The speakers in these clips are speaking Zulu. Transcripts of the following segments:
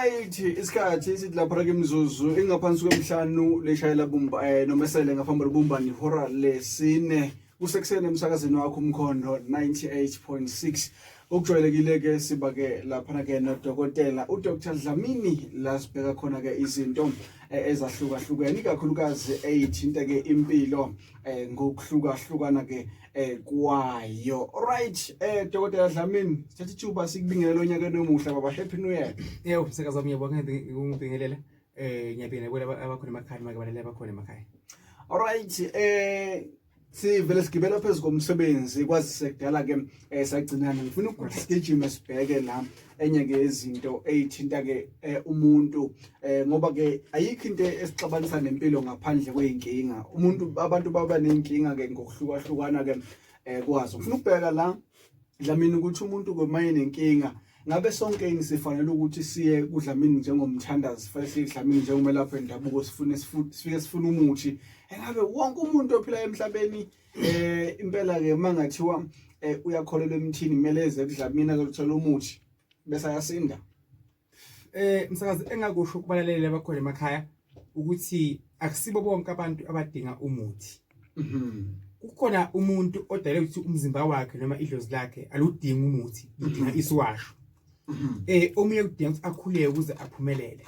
Alright, isikhathi sithi lapha ke imizuzu ingaphansi kwemihlanu leshayela bumba noma esele ngaphambi kobumba ihora lesine kusekuseni emsakazweni wakho Umkhondo 98.6. Okujwayelekile ke siba ke lapha ke nodokotela uDr Dlamini la sibheka khona ke izinto ezahlukahlukene ikakhulukazi eyithinta ke impilo ngokuhlukahlukana ke kwayo. Alright, Dokotela Dlamini, sithatha ithuba sikubingelele onyakeni omuhle baba. Happy New Year. Yebo, msakazi wami, ngiyabonga ngikubingelela. Ngiyabingelela kulaba abakhona emakhaya noma ke abakhona emakhaya. Alright, sivele sigibela phezu komsebenzi kwazise kudala ke sagcinana. Ngifuna ukuthi sigijime sibheke la enye ke izinto eyithinta ke umuntu, ngoba ke ayikho into esixabanisa nempilo ngaphandle kweyinkinga. Umuntu, abantu baba nenkinga ke ngokuhlukahlukana ke kwazo. Ngifuna ukubheka la, Dlamini, ukuthi umuntu ke nenkinga, ngabe sonke yini sifanele ukuthi siye kuDlamini njengomthandazi, sifanele siye kuDlamini njengomelaphi wendabuko, sifune sifike sifune umuthi? Engabe wonke umuntu ophila emhlabeni impela ke mangathiwa uyakholelwa emthini, kumele eze kuDlamini azothola umuthi bese ayasinda? Msakazi, engakusho kubalaleli abakhona emakhaya ukuthi akusibo bonke abantu abadinga umuthi. Kukhona umuntu odalwe ukuthi umzimba wakhe noma idlozi lakhe aludingi umuthi, lidinga isiwasho. Omunye kudinga ukuthi akhuleke ukuze aphumelele.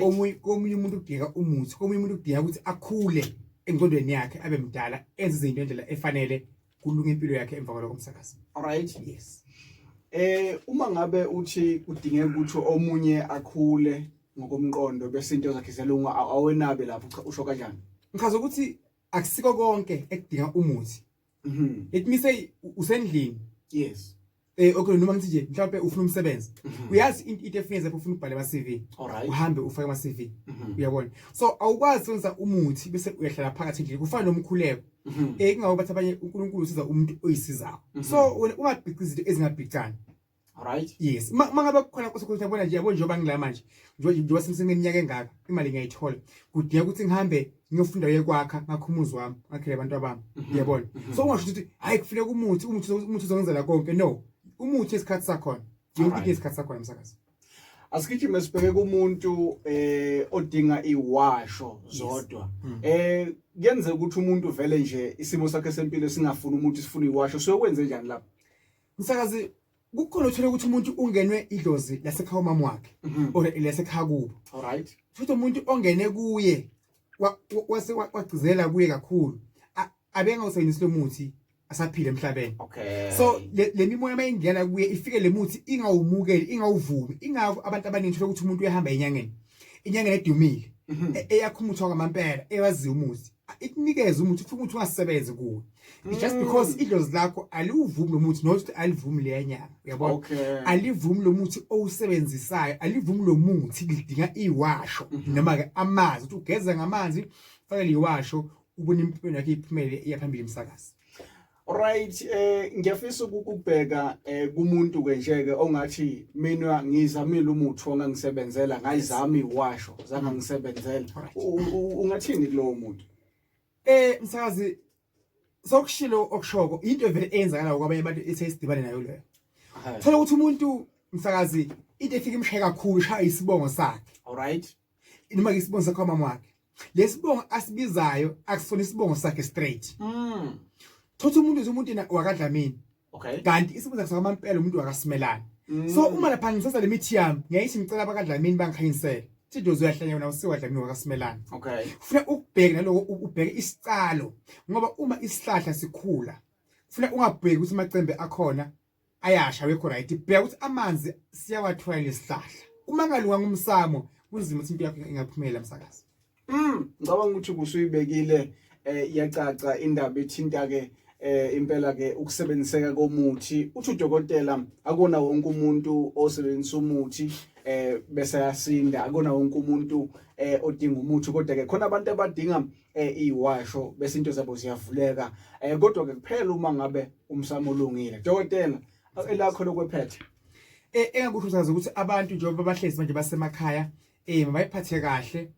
Omunye, komunye umuntu kudinga umuthi, komunye umuntu kudinga ukuthi akhule engqondweni yakhe, abe mdala, enze izinto ngendlela efanele, kulunga impilo yakhe emva kwalokho, msakazi. Alright. Yes. Uma ngabe uthi kudingeka ukuthi omunye akhule ngokomqondo bese into zakhe ziyalunga, awenabe lapho, cha, usho kanjani? Ngichaza ukuthi akusiko konke ekudinga umuthi. Let me say usendlini. Okay, noma ngithi nje mhlawumbe ufuna umsebenzi. Uyazi into efuneka lapho ufuna ukubhala ama CV. Uhambe ufake ama CV. Uyabona? So awukwazi ukwenza umuthi bese uyahlala phakathi endlini, kufana nomkhuleko. Kungabe bathi abanye uNkulunkulu usiza umuntu oyisizayo. So wena ungabhici izinto ezingabhicani. Yes. Ma ngabe kukhona kuthi yabona nje, yabo, njengoba ngila manje, njengoba sengineminyaka engaka, imali ngiyayithola. Kudinga ukuthi ngihambe ngiyofunda uyekwakha, ngakho umuzi wami, ngakhele abantu abami. Uyabona? So ungasho ukuthi hayi, kufuneka umuthi, umuthi uzongenzela konke. No. Umuthi isikhathi sakhona. Yonke into isikhathi sakhona, msakazi. Asigijime sibheke kumuntu odinga iwasho zodwa. Kuyenzeka ukuthi umuntu vele nje isimo sakhe sempilo singafuni umuntu, sifuna iwasho. Siyokwenze njani lapho? Msakazi, kukhona uthola ukuthi umuntu ungenwe idlozi lasekhaya umama wakhe or lasekhaya kubo. Futhi umuntu ongene kuye wase wagcizela kuye kakhulu, abengawusebenzisi lo muthi asaphila emhlabeni. So le mimoya mayingena kuye, ifike le muthi ingawumukeli, ingawuvumi. Ingakho abantu abaningi thola ukuthi umuntu uyahamba enyangeni, inyangeni edumile, eyakho umuthi wakwamampela, ewaziyo umuthi, ikunikeze umuthi, ufike umuthi ungasebenzi kuwe. It's just because idlozi lakho aliwuvumi lo muthi, not ukuthi alivumi leya nyanga, uyabona? Alivumi lo muthi owusebenzisayo, alivumi lo muthi, lidinga iwasho noma ke amanzi, ukuthi ugeze ngamanzi, ufake liwasho, ubone impilo yakhe iphumele, iya phambili, msakazi. Alright, ngiyafisa ukubheka kumuntu ke nje ke ongathi mina ngizamile umuthi ongangisebenzela, ngayizama iwasho zangangisebenzela. Ungathini kulowo muntu? Msakazi, sokushilo okushoko into vele eyenzakala kwabanye abantu esesidibane nayo leyo. Thola ukuthi umuntu, msakazi, into efika imshaye kakhulu, ishaya isibongo sakhe. Noma isibongo sakhe mama wakhe. Lesibongo asibizayo akusona isibongo sakhe straight. Thola umuntu yena wakaDlamini. Kanti isibongo sakhe samampela umuntu wakaSimelane. So uma lapha ngisenza le mithi yami, ngiyayithi ngicela abakaDlamini bangikhanyisele. Thidozi uyahlanya wena, usiwa Dlamini wakaSimelane. Ufuna ukubheka naloko, ubheke isicalo, ngoba uma isihlahla sikhula ufuna ungabheki ukuthi amacembe akhona ayasha, wekho right, bheka ukuthi amanzi siyawathola lesihlahla. Uma ngalunganga umsamo, kunzima ukuthi impilo yakho ingaphumela, msakazi. Ngicabanga ukuthi kusuyibekile iyacaca indaba ethinta ke impela ke ukusebenziseka komuthi. Uthi udokotela akona wonke umuntu osebenzisa umuthi bese yasinda, akona wonke umuntu odinga umuthi, kodwa ke khona abantu abadinga iwasho bese into zabo ziyavuleka, kodwa ke kuphela uma ngabe umsamo ulungile. Dokotela, elakho lokwephetha. Engakusho, msakazi, ukuthi abantu njengoba bahlezi manje basemakhaya, mabayiphathe kahle,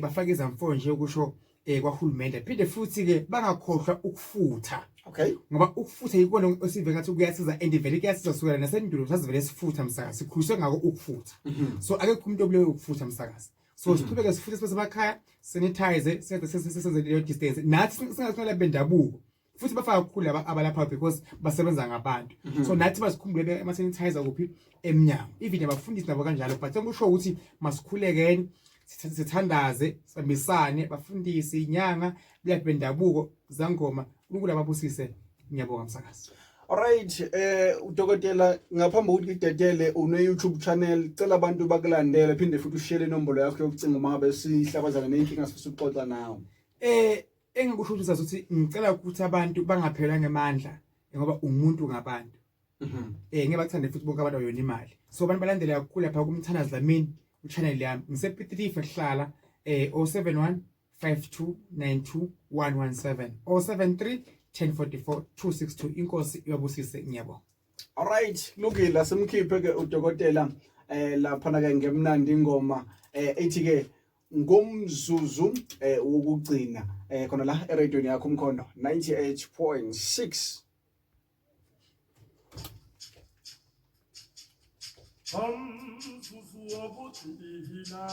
bafake izamfonyo nje ukusho. Kwahulumende phinde futhi ke bangakhohlwa ukufutha. Okay. Ngoba ukufutha yikona osive ngathi kuyasiza and vele kuyasiza sukela nasendulo sasivele sifutha msakazi, sikhuliswe ngako ukufutha. So akekho umuntu obulewe ukufutha msakazi. So siqhubeke sifuthe sibe semakhaya, sanitize, senze leyo distance. Nathi singasinala bendabuko futhi bafaka kakhulu laba abalapha because basebenza ngabantu. So nathi basikhumbule ama sanitizer kuphi emnyango, even abafundisi nabo kanjalo. But sengisho ukuthi masikhulekeni, sithandaze, sibambisane, bafundisi, inyanga, belaphi bendabuko, zangoma, uNkulunkulu ababusise. Ngiyabonga msakazi. Alright, udokotela, ngaphambi kokuthi ngidedele, une YouTube channel, cela abantu bakulandele, phinde futhi ushare inombolo yakho yokucinga uma ngabe sihlabazana nenkinga sifisa ukuxoxa nawe. Engikusho ukuthi ukuthi ngicela ukuthi abantu bangaphelwa ngemandla ngoba umuntu ngabantu. Ngeke bakuthande futhi bonke abantu ayona imali. So abantu balandele kakhulu lapha kuMthandazi Dlamini ku-channel yami. Ngise P3 kuhlala 071 5292 117 073 1044 262. Inkosi ibabusise, ngiyabonga. Alright, kulungile, simkhiphe ke udokotela lapha ke ngemnandi ingoma ethi ke ngomzuzu wokugcina khona la eradioini yakho Umkhondo 98.6. Umzuzu wokugcina.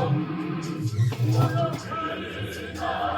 Umzuzu wokugcina.